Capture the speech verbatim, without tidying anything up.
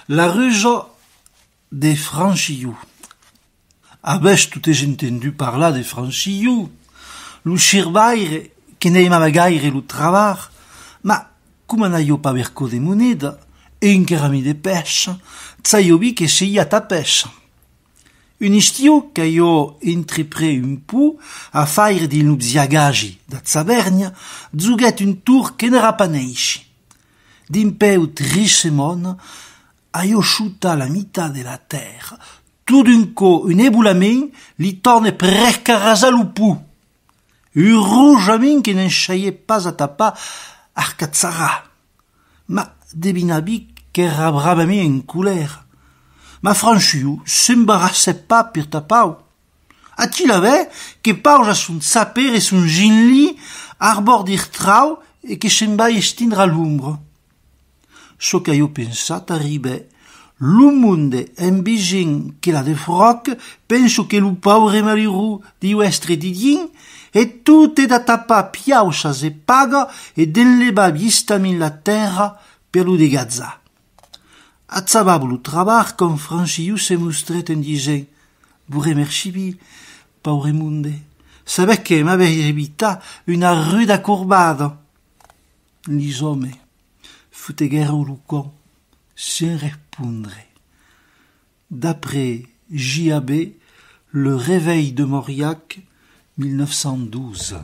La rusa de Francilhon. Avètz totes entendut parlar de Francilhon, lo chirbaire que n'aimava gaire lo trabalh, mas coma n'aviá pas vercò de moneda e encara mens de pèça, chaliá ben que se i atapèsse. Un estiu qu'aviá entreprés un pauc a faire dins lo viagatge da Chavèrnia, joguèt un torn que n'èra pas nèisse. Dempèu tres setmanas, aviá sotat la mitat de la tèrra, tot d'un còp un ebolament li tornèt presque arrasar lo pauc. Urosament que ne'n saliá pas atapar arcacharrat. Mas devinavi qu'èra bravament en colèra. Mas Francilhon s'embarrassèt pas per tapau. Aquí l'avètz, que pausa son chaper e son genlin al bòrd del trauc e que se'n vai estendre a l'ombra. Çò qu'aviá pensat arribèt. Lo monde en vesent que la defròca, pensa que lo paure malurós deu èstre dedins, e totes d'atapar piauças e pagas e d'enlevar vistament la tèrra per lo degatjar. Achabava lo trabalh quand Francilhon se mostrèt en disent: Vos remercivi, paure monde, sabètz que m'avètz evitat una ruda corbada. Lis òmes foteguèron lo camp sens respondre. D'après J A B, Le Réveil de Mauriac, mil neuf cent douze.